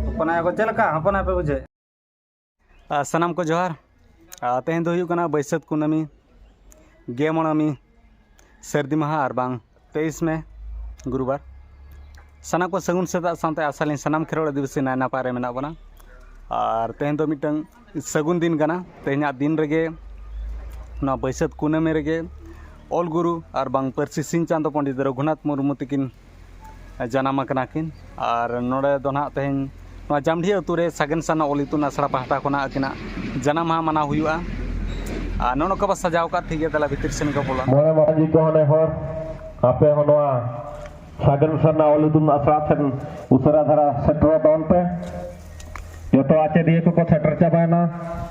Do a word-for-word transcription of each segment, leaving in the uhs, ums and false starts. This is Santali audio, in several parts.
ᱦᱚᱯᱚᱱᱟᱭᱟ ᱠᱚ ᱪᱮᱫ ᱞᱮᱠᱟ? ᱦᱚᱯᱚᱱᱟᱭᱟ ᱯᱮ ᱵᱩᱡᱷᱟᱹᱣ? ᱟᱨ ᱥᱟᱱᱟᱢ ᱠᱚ ᱡᱚᱦᱟᱨ᱾ ᱟᱨ ᱛᱮᱦᱮᱧ ᱫᱚ ᱦᱩᱭᱩᱜ ᱠᱟᱱᱟ ᱵᱟᱹᱭᱥᱟᱹᱠᱷ ᱠᱩᱱᱟᱹᱢᱤ, ᱜᱮ ᱢᱚᱬᱮ ᱢᱤ, ᱥᱟᱹᱨᱫᱤ ᱢᱟᱦᱟ ᱟᱨ ᱵᱟᱝ ᱛᱮᱭᱤᱥ ᱢᱮ, ᱜᱩᱨᱩᱵᱟᱨ᱾ ᱥᱟᱱᱟᱢ ᱠᱚ ᱥᱟᱹᱜᱩᱱ ᱥᱮᱛᱟᱜ ᱥᱟᱶᱛᱮ ᱟᱥᱟᱞᱤᱧ ᱥᱟᱱᱟᱢ ᱠᱷᱮᱨᱣᱟᱲ ᱟᱹᱫᱤᱵᱟᱹᱥᱤ ᱱᱟᱭ ᱱᱟᱯᱟᱭ ᱨᱮ ᱢᱮᱱᱟᱜ ᱵᱚᱱᱟ᱾ ᱟᱨ ᱛᱮᱦᱮᱧ ᱫᱚ ᱢᱤᱫᱴᱟᱝ ᱥᱟᱹᱜᱩᱱ ᱫᱤᱱ ᱠᱟᱱᱟ᱾ ᱛᱮᱦᱮᱧᱟᱜ ᱫᱤᱱ ᱨᱮᱜᱮ, ᱱᱚᱣᱟ ᱵᱟᱹᱭᱥᱟᱹᱠᱷ ᱠᱩᱱᱟᱹᱢᱤ ᱨᱮᱜᱮ ᱚᱞ ᱜᱩᱨᱩ ᱟᱨ ᱵᱟᱝ ᱯᱟᱹᱨᱥᱤ ᱥᱤᱧ ᱪᱟᱸᱫᱚ ᱯᱚᱱᱰᱤᱛ ᱨᱚᱜᱷᱩᱱᱟᱛᱷ ᱢᱩᱨᱢᱩ ᱛᱤᱠᱤᱱ ᱡᱟᱱᱟᱢ ᱟᱠᱟᱱᱟ ᱠᱤᱱ᱾ ᱟᱨ ᱱᱚᱰᱮ ᱫᱚ ᱱᱟᱦᱟᱜ ᱛᱮᱦᱮᱧ ᱱᱚᱣᱟ ᱡᱟᱢᱰᱷᱤᱭᱟᱹ ᱟᱹᱛᱩ ᱨᱮ ᱥᱟᱜᱮᱱ ᱥᱟᱨᱱᱟ ᱚᱞ ᱤᱛᱩᱱ ᱟᱥᱲᱟ ᱯᱟᱦᱴᱟ ᱠᱷᱚᱱᱟᱜ ᱟᱹᱠᱤᱱᱟᱜ ᱡᱟᱱᱟᱢ ᱢᱟᱦᱟ ᱢᱟᱱᱟᱣ ᱦᱩᱭᱩᱜᱼᱟ᱾ ᱟᱨ ᱱᱚᱜᱼᱚ ᱱᱚᱝᱠᱟ ᱵᱚ ᱥᱟᱡᱟᱣ ᱠᱟᱜ, ᱴᱷᱤᱠ ᱜᱮᱭᱟ, ᱫᱮᱞᱟ ᱵᱷᱤᱛᱤᱨ ᱥᱮᱱ ᱜᱮ ᱵᱚᱞᱚ᱾ ᱢᱚᱬᱮ ᱢᱟᱹᱡᱷᱤ ᱠᱚ ᱦᱚᱸ ᱱᱮᱦᱚᱨ, ᱟᱯᱮ ᱦᱚᱸ ᱱᱚᱣᱟ ᱥᱟᱜᱮᱱ ᱥᱟᱨᱱᱟ ᱚᱞ ᱤᱛᱩᱱ ᱟᱥᱲᱟ ᱴᱷᱮᱱ ᱩᱥᱟᱹᱨᱟ ᱫᱷᱟᱨᱟ ᱥᱮᱴᱮᱨᱚᱜ ᱛᱟᱵᱚᱱ ᱯᱮ᱾ ᱡᱚᱛᱚ ᱟᱪᱮᱫᱤᱭᱟᱹ ᱠᱚᱠᱚ ᱥᱮᱴᱮᱨ ᱪᱟᱵᱟᱭᱮᱱᱟ,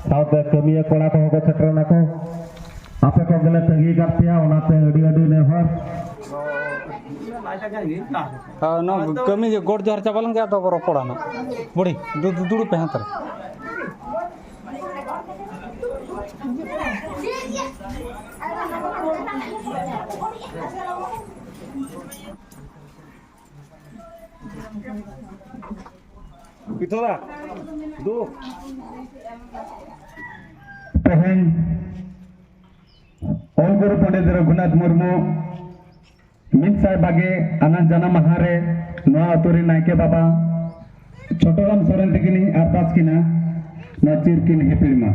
ᱥᱟᱶᱛᱮ ᱠᱟᱹᱢᱤᱭᱟᱹ ᱠᱚᱲᱟ ᱠᱚᱦᱚᱸ ᱠᱚ ᱥᱮᱴᱮᱨ ᱮᱱᱟ ᱠᱚ᱾ ᱟᱯᱮ ᱠᱚᱜᱮᱞᱮ ᱛᱟᱹᱜᱤ ᱠᱟᱫ ᱯᱮᱭᱟ, ᱚᱱᱟᱛᱮ ᱟᱹᱰᱤ ᱟᱹᱰᱤ ᱱᱮᱦᱚᱨ᱾ ᱦᱳᱭ, ᱱᱚᱣᱟ ᱠᱟᱹᱢᱤ ᱜᱮ ᱜᱚᱰ ᱡᱚᱦᱟᱨ ᱪᱟᱵᱟ ᱞᱮᱱ ᱜᱮ ᱟᱫᱚ ᱵᱚ ᱨᱚᱯᱚᱲᱟ ᱱᱟᱜ᱾ ᱵᱩᱲᱦᱤ, ᱫᱩ-, ᱫᱩ-, ᱫᱩᱲᱩᱵ ᱯᱮ ᱦᱟᱱᱛᱮ ᱨᱮ᱾ ᱯᱤᱴᱷᱟᱹ ᱫᱟ, ᱫᱩ᱾ ᱛᱮᱦᱮᱧ ᱚᱞ ᱜᱩᱨᱩ ᱯᱚᱱᱰᱤᱛ ᱨᱚᱜᱷᱩᱱᱟᱛᱷ ᱢᱩᱨᱢᱩ ᱢᱤᱫ ᱥᱟᱭ ᱵᱟᱜᱮ ᱟᱱᱟᱜ ᱡᱟᱱᱟᱢ ᱢᱟᱦᱟ ᱨᱮ ᱱᱚᱣᱟ ᱟᱹᱛᱩ ᱨᱮ ᱱᱟᱭᱠᱮ ᱵᱟᱵᱟ ᱪᱷᱳᱴᱳᱨᱟᱢ ᱥᱚᱨᱮᱱ ᱛᱤᱠᱤᱱᱤᱧ ᱟᱨᱫᱟᱥ ᱠᱤᱱᱟ, ᱱᱚᱣᱟ ᱪᱤᱨ ᱠᱤᱱ ᱦᱤᱯᱤᱲ ᱢᱟ᱾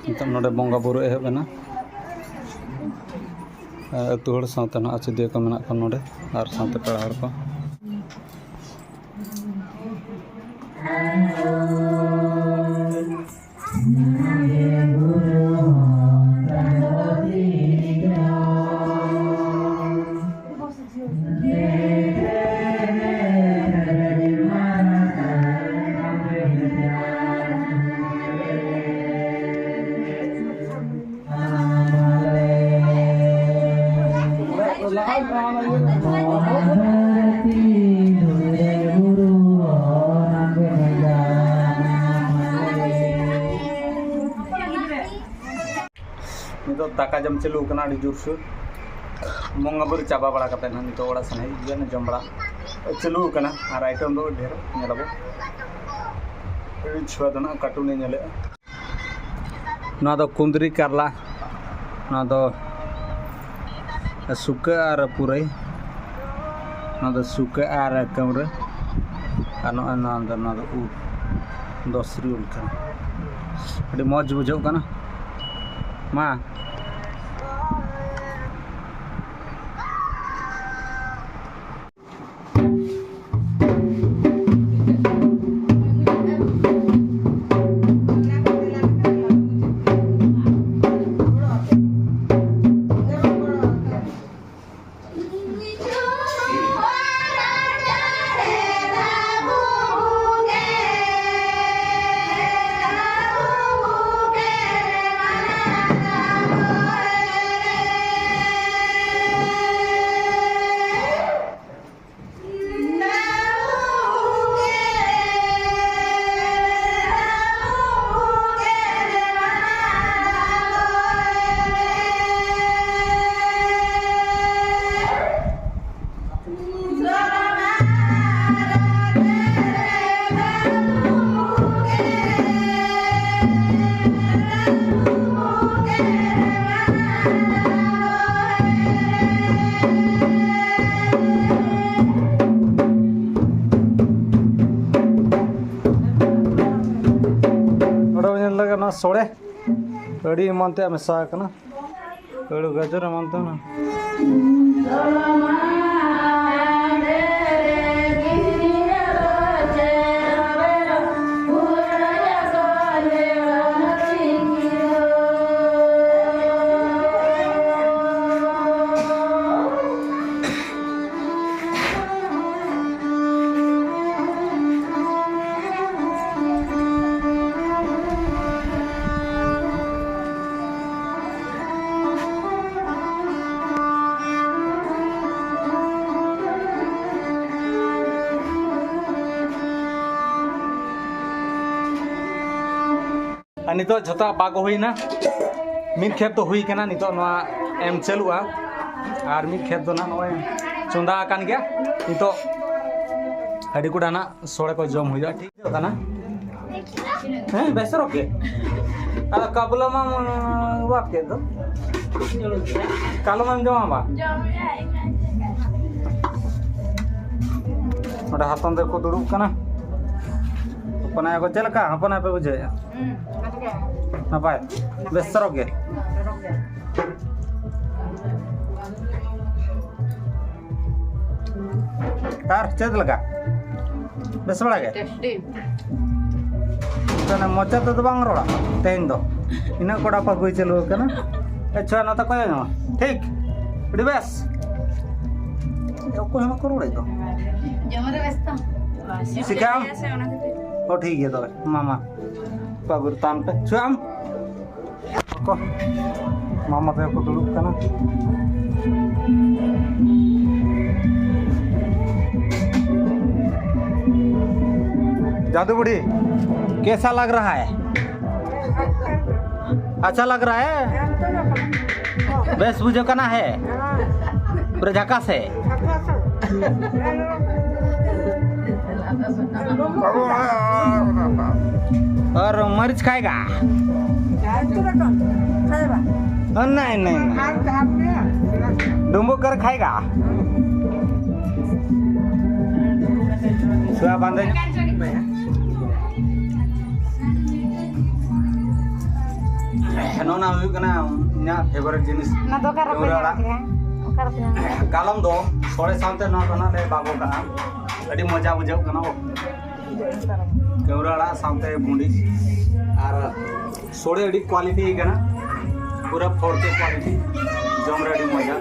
ᱱᱤᱛᱚᱜ ᱱᱚᱰᱮ ᱵᱚᱸᱜᱟ ᱵᱩᱨᱩ ᱮᱦᱚᱵ ᱮᱱᱟ᱾ ᱟᱹᱛᱩ ᱦᱚᱲ ᱥᱟᱶᱛᱮ ᱱᱟᱦᱟᱜ ᱟᱹᱪᱩᱫᱤᱭᱟᱹ ᱠᱚ ᱢᱮᱱᱟᱜ ᱠᱚᱣᱟ ᱱᱚᱰᱮ, ᱟᱨ ᱥᱟᱶᱛᱮ ᱯᱮᱲᱟ ᱦᱚᱲ ᱠᱚ᱾ ᱱᱤᱛᱚᱜ ᱫᱟᱠᱟ ᱡᱚᱢ ᱪᱟᱹᱞᱩ ᱠᱟᱱᱟ ᱟᱹᱰᱤ ᱡᱳᱨᱥᱳᱨ᱾ ᱵᱚᱸᱜᱟ ᱵᱩᱨᱩ ᱪᱟᱵᱟ ᱵᱟᱲᱟ ᱠᱟᱛᱮ ᱱᱟᱦᱟᱜ ᱱᱤᱛᱚᱜ ᱚᱲᱟᱜ ᱥᱮᱱ ᱦᱮᱡ ᱦᱩᱭᱩᱜᱼᱟ, ᱡᱚᱢ ᱵᱟᱲᱟ ᱪᱟᱹᱞᱩ ᱠᱟᱱᱟ᱾ ᱟᱨ item ᱫᱚ ᱰᱷᱮᱨ ᱧᱮᱞᱟᱵᱚ᱾ ᱟᱹᱰᱤ ᱪᱷᱩᱣᱟ ᱫᱚ ᱱᱟᱦᱟᱜ cartoon ᱮ ᱧᱮᱞᱮᱜᱼᱟ᱾ ᱱᱚᱣᱟ ᱫᱚ ᱠᱩᱸᱫᱽᱨᱤ ᱠᱟᱨᱞᱟ, ᱱᱚᱣᱟ ᱫᱚ ᱥᱩᱠᱟᱹ ᱟᱨ ᱯᱩᱨᱟᱹᱭ, ᱱᱚᱣᱟ ᱫᱚ ᱥᱩᱠᱟᱹ ᱟᱨ ᱠᱟᱹᱣᱨᱟᱹ, ᱟᱨ ᱱᱚᱜᱼᱚᱭ ᱱᱚᱣᱟ ᱫᱚ, ᱱᱚᱣᱟ ᱫᱚ ᱩᱞ, ᱫᱚᱥᱨᱤ ᱩᱞ ᱠᱟᱱᱟ᱾ ᱟᱹᱰᱤ ᱢᱚᱡᱽ ᱵᱩᱡᱷᱟᱹᱜ ᱠᱟᱱᱟ᱾ ᱢᱟ᱾ ᱱᱚᱰᱮ ᱵᱚᱱ ᱧᱮᱞ ᱞᱮᱜᱮ ᱱᱚᱣᱟ ᱥᱚᱲᱮ, ᱟᱹᱰᱤ ᱮᱢᱟᱱ ᱛᱮᱭᱟᱜ ᱢᱮᱥᱟ ᱟᱠᱟᱱᱟ, ᱟᱹᱲᱩ, ᱜᱟᱡᱚᱨ ᱮᱢᱟᱱ ᱛᱮ᱾ ᱱᱤᱛᱚᱜ ᱡᱷᱚᱛᱚ ᱵᱟᱜᱚ ᱦᱩᱭᱱᱟ᱾ ᱢᱤᱫ ᱠᱷᱮᱯ ᱫᱚ ᱦᱩᱭ ᱠᱟᱱᱟ, ᱱᱤᱛᱚᱜ ᱱᱚᱣᱟ ᱮᱢ ᱪᱟᱹᱞᱩᱜᱼᱟ᱾ ᱟᱨ ᱢᱤᱫ ᱠᱷᱮᱯ ᱫᱚ ᱱᱟᱜ ᱱᱚᱜᱼᱚᱭ ᱪᱚᱸᱫᱟ ᱟᱠᱟᱱ ᱜᱮᱭᱟ᱾ ᱱᱤᱛᱚᱜ ᱟᱹᱰᱤ ᱠᱚᱰᱟ ᱱᱟᱜ ᱥᱚᱲᱮ ᱠᱚ ᱡᱚᱢ ᱦᱩᱭᱩᱜᱼᱟ, ᱴᱷᱤᱠ ᱠᱟᱱᱟ? ᱦᱮᱸ, ᱵᱮᱥ ᱨᱚᱠ ᱜᱮ᱾ ᱟᱫᱚ ᱠᱟᱵᱩᱞᱟ ᱢᱟ ᱵᱟᱫ ᱠᱮᱫ ᱫᱚ᱾ ᱠᱟᱞᱚᱢ ᱮᱢ ᱡᱚᱢᱟ ᱵᱟ? ᱚᱸᱰᱮ ᱦᱟᱛᱚᱢ ᱛᱟᱠᱚ ᱫᱩᱲᱩᱵ ᱠᱟᱱᱟ᱾ ᱦᱚᱯᱚᱱ ᱟᱭᱳ ᱠᱚ ᱪᱮᱫ ᱞᱮᱠᱟ? ᱦᱚᱯᱚᱱ ᱟᱭᱳ ᱯᱮ ᱵᱩᱡᱷᱟᱹᱣᱮᱫᱼᱟ? ᱱᱟᱯᱟᱭ? ᱵᱮᱥ ᱪᱚᱨᱚᱠ ᱜᱮ? ᱟᱨ ᱪᱮᱫ ᱞᱮᱠᱟ? ᱵᱮᱥ ᱵᱟᱲᱟ ᱜᱮ? ᱛᱟᱦᱞᱮ ᱢᱚᱪᱟ ᱛᱮᱫᱚ ᱵᱟᱝ ᱨᱚᱲᱟ ᱛᱮᱦᱮᱧ ᱫᱚ᱾ ᱤᱱᱟᱹᱜ ᱠᱚᱲᱟ ᱯᱟᱹᱜᱩᱭ ᱪᱟᱹᱞᱩ ᱟᱠᱟᱱᱟ᱾ ᱟᱪᱪᱷᱟ, ᱱᱚᱛᱮ ᱠᱚᱭᱚᱜ ᱧᱚᱜ ᱢᱮ᱾ ᱴᱷᱤᱠ? ᱟᱹᱰᱤ ᱵᱮᱥ᱾ ᱚᱠᱚᱭ ᱦᱚᱸ ᱵᱟᱠᱚ ᱨᱚᱲᱮᱫ ᱫᱚ᱾ ᱡᱚᱢ ᱨᱮ ᱵᱮᱥᱛᱚ᱾ ᱥᱤᱠᱟᱢ? ᱚ, ᱴᱷᱤᱠ ᱜᱮᱭᱟ ᱛᱚᱵᱮ᱾ ᱢᱟ, ᱢᱟ᱾ ᱯᱟᱹᱜᱩᱨ ᱛᱟᱢ ᱯᱮ᱾ ᱪᱷᱩ ᱟᱢ? ᱠᱚ, ᱢᱟᱢᱟ ᱛᱟᱠᱚ ᱠᱚ ᱫᱩᱲᱩᱵ ᱠᱟᱱᱟ᱾ जादू बूढ़ी, कैसा लग रहा है? अच्छा लग रहा है? बेस बुझो करना है? पूरा झकास है। और मरीच खाएगा? नहीं, नहीं, नहीं। डुम्बुक कर खाएगा? छुआ बांधे। ᱱᱚᱣᱟ ᱦᱩᱭᱩᱜ ᱠᱟᱱᱟ ᱤᱧᱟᱹᱜ favourite ᱡᱤᱱᱤᱥ᱾ ᱚᱱᱟ ᱫᱚ ᱚᱠᱟᱨᱮᱯᱮ ᱠᱮᱣᱨᱟ ᱧᱟᱢ ᱟᱲᱟᱜ᱾ ᱠᱮᱫᱟ? ᱚᱠᱟᱨᱮᱯᱮ ᱧᱟᱢ ᱠᱮᱫᱟ? ᱠᱟᱞᱚᱢ ᱫᱚ ᱥᱚᱲᱮ ᱥᱟᱶᱛᱮ ᱱᱚᱣᱟ ᱫᱚ ᱱᱟᱜ ᱞᱮ ᱵᱟᱜᱚ ᱠᱟᱜᱼᱟ᱾ ᱟᱹᱰᱤ ᱢᱚᱡᱟ ᱵᱩᱡᱷᱟᱹᱜ ᱠᱟᱱᱟ᱾ ᱠᱮᱣᱨᱟ ᱟᱲᱟᱜ ᱥᱟᱶᱛᱮ ᱵᱩᱸᱰᱤ ᱟᱨ ᱥᱚᱲᱮ ᱟᱹᱰᱤ quality ᱠᱟᱱᱟ, ᱯᱩᱨᱟᱹ four K quality, ᱡᱚᱢ ᱨᱮ ᱟᱹᱰᱤ ᱢᱚᱡᱟ᱾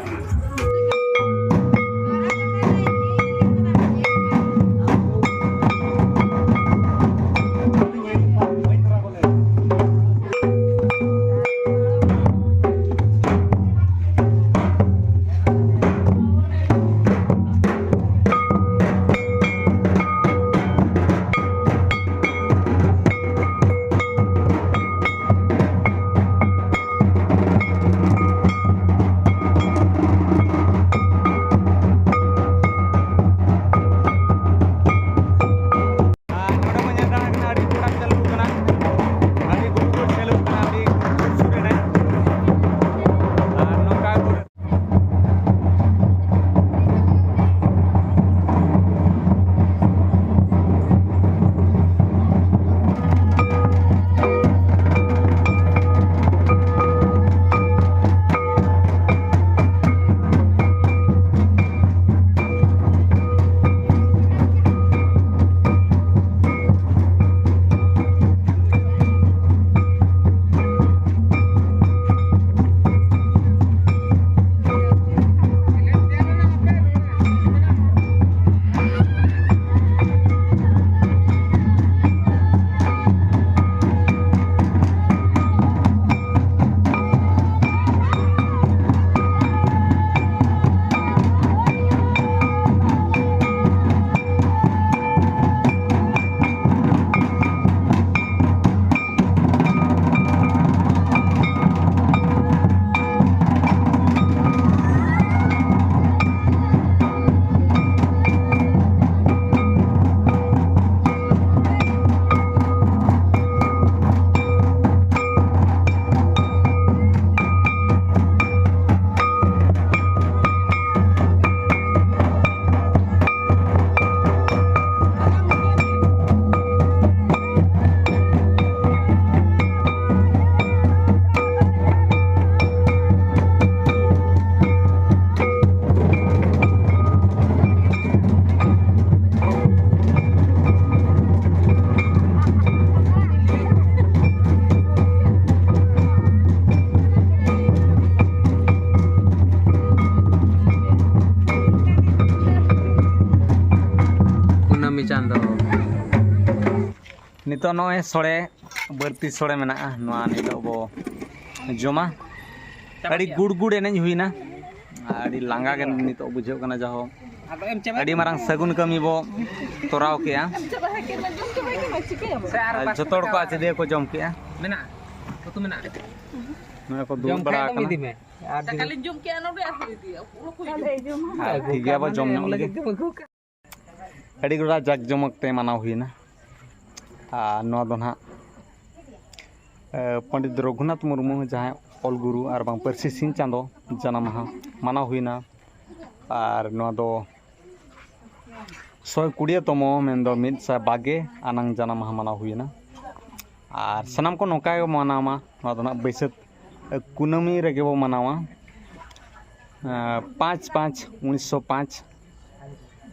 ᱪᱟᱸᱫᱚ᱾ ᱱᱤᱛᱚᱜ ᱱᱚᱜᱼᱚᱭ ᱥᱚᱲᱮ, ᱵᱟᱹᱲᱛᱤ ᱥᱚᱲᱮ ᱢᱮᱱᱟᱜᱼᱟ, ᱱᱚᱣᱟ ᱱᱤᱛᱚᱜ ᱵᱚ ᱡᱚᱢᱟ᱾ ᱟᱹᱰᱤ ᱜᱩᱲ ᱜᱩᱲ ᱮᱱᱮᱡ ᱦᱩᱭᱱᱟ, ᱟᱹᱰᱤ ᱞᱟᱸᱜᱟ ᱜᱮ ᱱᱤᱛᱚᱜ ᱵᱩᱡᱷᱟᱹᱜ ᱠᱟᱱᱟ᱾ ᱡᱟᱦᱳ, ᱟᱹᱰᱤ ᱢᱟᱨᱟᱝ ᱥᱟᱹᱜᱩᱱ ᱠᱟᱹᱢᱤ ᱵᱚ ᱛᱚᱨᱟᱣ ᱠᱮᱜᱼᱟ᱾ ᱟᱨ ᱡᱚᱛᱚ ᱦᱚᱲ ᱠᱚ ᱟᱡᱚᱫᱤᱭᱟᱹ ᱠᱚ ᱡᱚᱢ ᱠᱮᱜᱼᱟ᱾ ᱢᱮᱱᱟᱜᱼᱟ, ᱩᱛᱩ ᱢᱮᱱᱟᱜᱼᱟ᱾ ᱱᱚᱜᱼᱚᱭ ᱠᱚ ᱫᱩᱲᱩᱵ ᱵᱟᱲᱟ ᱟᱠᱟᱱᱟ᱾ ᱫᱟᱠᱟ ᱞᱤᱧ ᱡᱚᱢ ᱠᱮᱜᱼᱟ, ᱱᱚᱰᱮ ᱟᱨᱦᱚᱸ ᱤᱫᱤᱭᱟ᱾ ᱟᱨ ᱴᱷᱤᱠ ᱜᱮᱭᱟ, ᱵᱚ ᱡᱚᱢ ᱧᱚᱜ ᱞᱮᱜᱮ᱾ ᱟᱹᱰᱤ ᱜᱚᱴᱟ ᱡᱟᱠ ᱡᱚᱢᱚᱠ ᱛᱮ ᱢᱟᱱᱟᱣ ᱦᱩᱭᱱᱟ᱾ ᱟᱨ ᱱᱚᱣᱟ ᱫᱚ ᱱᱟᱦᱟᱜ, ᱮ, ᱯᱚᱱᱰᱤᱛ ᱨᱚᱜᱷᱩᱱᱟᱛᱷ ᱢᱩᱨᱢᱩ, ᱡᱟᱦᱟᱸᱭ ᱚᱞ ᱜᱩᱨᱩ ᱟᱨ ᱵᱟᱝ ᱯᱟᱹᱨᱥᱤ ᱥᱤᱧ ᱪᱟᱸᱫᱚ ᱡᱟᱱᱟᱢ ᱢᱟᱦᱟ ᱢᱟᱱᱟᱣ ᱦᱩᱭᱱᱟ᱾ ᱟᱨ ᱱᱚᱣᱟ ᱫᱚ ᱥᱚᱭ ᱠᱩᱲᱤᱭᱟᱹ ᱛᱚᱢᱚ, ᱢᱮᱱᱫᱚ ᱢᱤᱫ ᱥᱟᱭ ᱵᱟᱜᱮ ᱟᱱᱟᱝ ᱡᱟᱱᱟᱢ ᱢᱟᱦᱟ ᱢᱟᱱᱟᱣ ᱦᱩᱭᱱᱟ᱾ ᱟᱨ ᱥᱟᱱᱟᱢ ᱠᱚ ᱱᱚᱝᱠᱟ ᱜᱮ ᱢᱟᱱᱟᱣ ᱢᱟ᱾ ᱱᱚᱣᱟ ᱫᱚ ᱱᱟᱦᱟᱜ ᱵᱟᱹᱭᱥᱟᱹᱠᱷ ᱠᱩᱱᱟᱹᱢᱤ ᱨᱮᱜᱮ ᱵᱚ ᱢᱟᱱᱟᱣᱟ᱾ ᱟᱨ ᱯᱟᱸᱪ ᱯᱟᱸᱪ ᱩᱱᱤᱥᱥᱚ ᱯᱟᱸᱪ,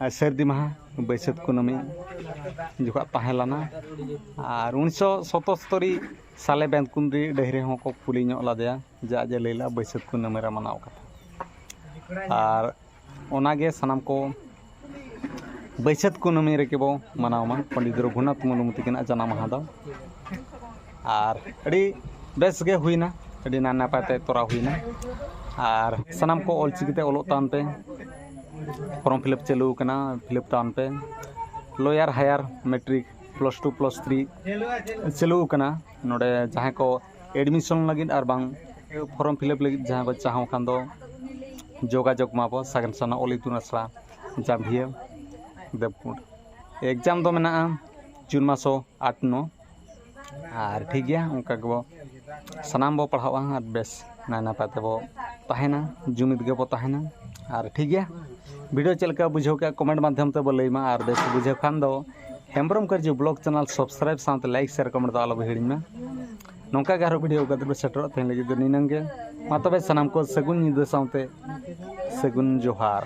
ᱟᱨ ᱥᱟᱹᱨᱫᱤ ᱢᱟᱦᱟ ᱵᱟᱹᱭᱥᱟᱹᱠᱷ ᱠᱩᱱᱟᱹᱢᱤ ᱡᱚᱠᱷᱚᱱ ᱛᱟᱦᱮᱸ ᱞᱮᱱᱟ᱾ ᱟᱨ ᱩᱱᱤᱥᱥᱚ ᱥᱚᱛᱚᱥᱛᱚᱨᱤ ᱥᱟᱞᱮ ᱵᱮᱸᱫᱽᱠᱩᱸᱫᱽᱨᱤ ᱰᱟᱹᱦᱤ ᱨᱮᱦᱚᱸ ᱠᱚ ᱠᱩᱞᱤ ᱧᱚᱜ ᱞᱮᱫᱮᱭᱟ ᱡᱮ ᱟᱡ ᱮ ᱞᱟᱹᱭ ᱞᱮᱫᱼᱟ ᱵᱟᱹᱭᱥᱟᱹᱠᱷ ᱠᱩᱱᱟᱹᱢᱤ ᱨᱮ ᱢᱟᱱᱟᱣ ᱠᱟᱛᱷᱟ᱾ ᱟᱨ ᱚᱱᱟᱜᱮ ᱥᱟᱱᱟᱢ ᱠᱚ ᱵᱟᱹᱭᱥᱟᱹᱠᱷ ᱠᱩᱱᱟᱹᱢᱤ ᱨᱮᱜᱮ ᱵᱚ ᱢᱟᱱᱟᱣ ᱢᱟ ᱯᱚᱱᱰᱤᱛ ᱨᱚᱜᱷᱩᱱᱟᱛᱷ ᱢᱩᱨᱢᱩ ᱛᱟᱹᱠᱤᱱᱟᱜ ᱡᱟᱱᱟᱢ ᱢᱟᱦᱟ ᱫᱚ᱾ ᱟᱨ ᱟᱹᱰᱤ ᱵᱮᱥ ᱜᱮ ᱦᱩᱭᱱᱟ, ᱟᱹᱰᱤ ᱱᱟᱭ ᱱᱟᱯᱟᱭ ᱛᱮ ᱛᱚᱨᱟᱣ ᱦᱩᱭᱱᱟ᱾ ᱟᱨ ᱥᱟᱱᱟᱢ ᱠᱚ ᱚᱞᱪᱤᱠᱤ ᱛᱮ ᱚᱞᱚᱜ ᱛᱟᱵᱚᱱ ᱯᱮ, form fill up ᱪᱟᱹᱞᱩ ᱟᱠᱟᱱᱟ, fill up ᱛᱟᱵᱚᱱ ᱯᱮ᱾ Lower higher matric, plus two plus three ᱪᱟᱹᱞᱩ ᱟᱠᱟᱱᱟ᱾ ᱱᱚᱰᱮ ᱡᱟᱦᱟᱸᱭ ᱠᱚ admission ᱞᱟᱹᱜᱤᱫ ᱟᱨ ᱵᱟᱝ form fill up ᱞᱟᱹᱜᱤᱫ ᱡᱟᱦᱟᱸᱭ ᱠᱚ ᱪᱟᱦᱚ ᱠᱷᱟᱱ ᱫᱚ ᱡᱳᱜᱟᱡᱳᱜᱽ ᱢᱟᱵᱚ ᱥᱟᱜᱮᱱ ᱥᱟᱨᱱᱟ ᱚᱞ ᱤᱛᱩᱱ ᱟᱥᱲᱟ ᱡᱟᱢᱵᱷᱤᱭᱟᱹ ᱫᱮᱵᱽᱠᱩᱸᱰ᱾ Exam ᱫᱚ ᱢᱮᱱᱟᱜᱼᱟ ᱡᱩᱱ ᱢᱟᱥᱚ ᱟᱴ ᱱᱚ᱾ ᱟᱨ ᱴᱷᱤᱠ ᱜᱮᱭᱟ, ᱚᱱᱠᱟ ᱜᱮᱵᱚ ᱥᱟᱱᱟᱢ ᱵᱚ ᱯᱟᱲᱦᱟᱜᱼᱟ ᱟᱨ ᱵᱮᱥ ᱱᱟᱭ ᱱᱟᱯᱟᱭ ᱛᱮᱵᱚ ᱛᱟᱦᱮᱱᱟ, ᱡᱩᱢᱤᱫ ᱜᱮᱵᱚ ᱛᱟᱦᱮᱱᱟ᱾ ᱟᱨ ᱴᱷᱤᱠ ᱜᱮᱭᱟ, video ᱪᱮᱫ ᱞᱮᱠᱟ ᱵᱩᱡᱷᱟᱹᱣ ᱠᱮᱜᱼᱟ comment ᱢᱟᱫᱽᱫᱷᱚᱢ ᱛᱮᱵᱚ ᱞᱟᱹᱭ ᱢᱟ᱾ ᱟᱨ ᱵᱮᱥ ᱵᱩᱡᱷᱟᱹᱣ ᱠᱷᱟᱱ ᱫᱚ ᱦᱮᱢᱵᱨᱚᱢ ᱠᱟᱹᱨᱡᱩ vlog channel subscribe ᱥᱟᱶᱛᱮ like share comment ᱫᱚ ᱟᱞᱚ ᱵᱚ ᱦᱤᱲᱤᱧ ᱢᱟ᱾ ᱱᱚᱝᱠᱟ ᱜᱮ ᱟᱨᱦᱚᱸ video ᱠᱟᱛᱮ ᱵᱚ ᱥᱮᱴᱮᱨᱚᱜ ᱛᱮᱦᱮᱧ ᱞᱟᱹᱜᱤᱫ ᱫᱚ ᱱᱤᱱᱟᱹᱝ ᱜᱮ᱾ ᱢᱟ ᱛᱚᱵᱮ ᱥᱟᱱᱟᱢ ᱠᱚ ᱥᱟᱹᱜᱩᱱ ᱧᱤᱫᱟᱹ ᱥᱟᱶᱛᱮ ᱥᱟᱹᱜᱩᱱ ᱡᱚᱦᱟᱨ᱾